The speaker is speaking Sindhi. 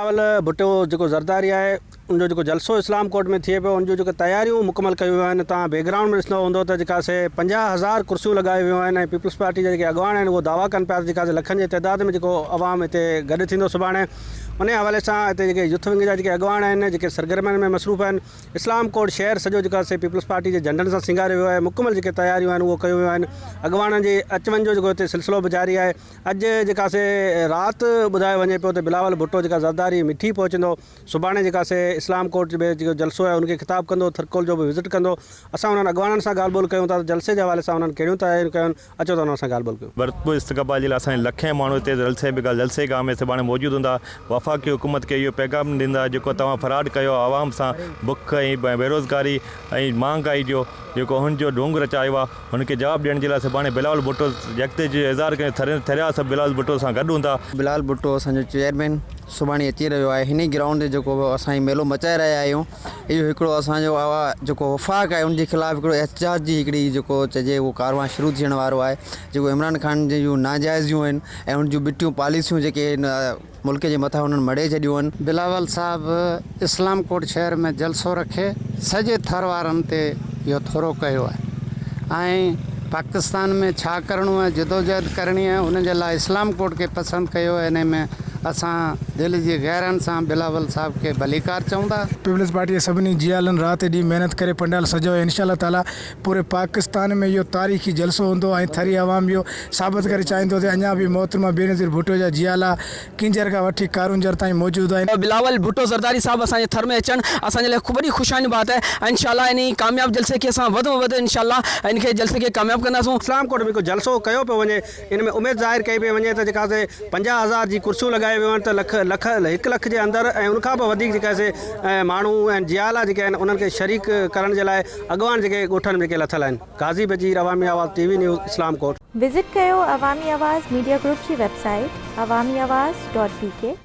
بلاول ڀٽو جيڪو زرداري آهي ان جو جيڪو جلسو اسلام ڪوٽ ۾ ٿئي پيو ان جون جيڪي تياريون مڪمل ڪيون ويون آهن توهان بيڪ گرائونڊ ۾ ڏسندو هوندو ته جيڪا سي 50 هزار ڪرسيون لڳايون ويون آهن ۽ پيپلز پارٽي جا جيڪي اڳواڻ آهن اهو دعويٰ ڪن پيا ته جيڪا سي لکن جي تعداد ۾ جيڪو عوام هتي گڏ ٿيندو سڀاڻي انهي حوالي سان هتي جيڪي يوٿ ونگ جا جيڪي اڳواڻ آهن جيڪي سرگرمين ۾ مصروف آهن اسلام ڪوٽ شهر سڄو جيڪا سي پيپلز پارٽي جي جهنڊن سان سينگاريو ويو آهي مڪمل جيڪي تياريون آهن اهو ڪيون ويون آهن اڳواڻن جي اچ وڃ جو جيڪو هتي سلسلو به جاري آهي اڄ جيڪا سي رات ٻڌايو وڃي پيو ته بلاول ڀٽو جيڪا زرداري مٺي پهچندو سڀاڻي جيڪا سي اسلام ڪوٽ ۾ جيڪو جلسو آهي ان کي خطاب ڪندو ٿرڪول جو به وزٽ ڪندو اسان انهن اڳواڻن سان ڳالهه ٻولهه ڪيون ٿا ته جلسي جي حوالي سان انهن ڪهڙيون تياريون ڪيون آهن اچو ته انهن سان ڳالهه ٻولهه ڪيون. ڀرپور استقبال جي لاء اسان جي لکين ماڻهو هتي جلسي ۾ جلسي گاهه ۾ سڀاڻي موجود هوندا وفاقي حڪومت کي اهو پيغام ڏيندا جيڪو توهان فراڊ ڪيو آهي عوام سان بک ۽ بيروزگاري ۽ مهانگائي جو جيڪو هن جو ڍونگ رچايو آ هن کي جواب ڏيڻ جي لاء سڀاڻي بلاول ڀٽو يڪتي جو اظهار ڪيو ٿرين ٿريا سڀ بلاول ڀٽو سان گڏ هوندا. بلاول ڀٽو اسان جو چيئرمين سڀاڻي اچي رهيو آهي هن ئي گرائونڊ تي جيڪو اسان هي ميلو مچائي رهيا آهيون اهو هڪڙو اسان جو جيڪو وفاق آهي ان جي خلاف هڪڙو احتجاج جي هڪڙي جيڪو چئجي اهو ڪاروان شروع ٿيڻ وارو آهي جيڪو عمران خان جون ناجائزيون آهن ۽ ان جون ٻٽيون پاليسيون جيڪي هن ملڪ جي مٿان انهن مڙهي ڇڏيون آهن. بلاول صاحب اسلام ڪوٽ شهر ۾ جلسو رکي سڄي ٿر وارن تي اهو ٿورو ڪيو آهي ۽ پاڪستان ۾ ڇا ڪرڻو آهي جدوجهد ڪرڻي آهي ان جي لاء اسلام ڪوٽ کي پسند ڪيو آهي انهي ۾ اسان دل جي گهرن سان بلاول صاحب کي ڀليڪار چئون ٿا. پيپلز پارٽي جي سڀني جيالن رات ڏينهن محنت ڪري پنڊال سجايو آهي انشاء الله تعالي پوري پاڪستان ۾ اهو تاريخي جلسو هوندو ۽ ٿري عوام اهو ثابت ڪري چاهيندو ته اڃا به محترمه بينظير ڀٽو جا جيالا ڪينجهر کان وٺي ڪارونجهر تائين موجود آهن. بلاول ڀٽو زرداري صاحب اسان جي ٿر ۾ اچڻ اسان جي لاء وڏي خوشاني بات آهي ۽ انشاء الله انهي ڪامياب جلسي کي اسان وڌ ۾ وڌ انشاء الله ان کي جلسي کي ڪامياب ڪنداسون. اسلام ڪوٽ ۾ هڪ جلسو ڪيو پيو وڃي ان ۾ اميد ظاهر ڪئي پئي وڃي ته جيڪا سي 50 هزار جي ڪرسيون لڳايون ويون آهن ته لک لک هڪ لک جي اندر ۽ ان کان به وڌيڪ جيڪا سي ماڻهو ۽ جيالا جيڪي آهن انهن کي شريڪ ڪرڻ جي لاء اڳواڻ جيڪي ڳوٺن ۾ جيڪي لٿل آهن Qazi Bajeer Awami Awaz T V news Islamkot. Visit ڪيو عوامي آواز ميڊيا گروپ جي website Awami Awaz dot B K.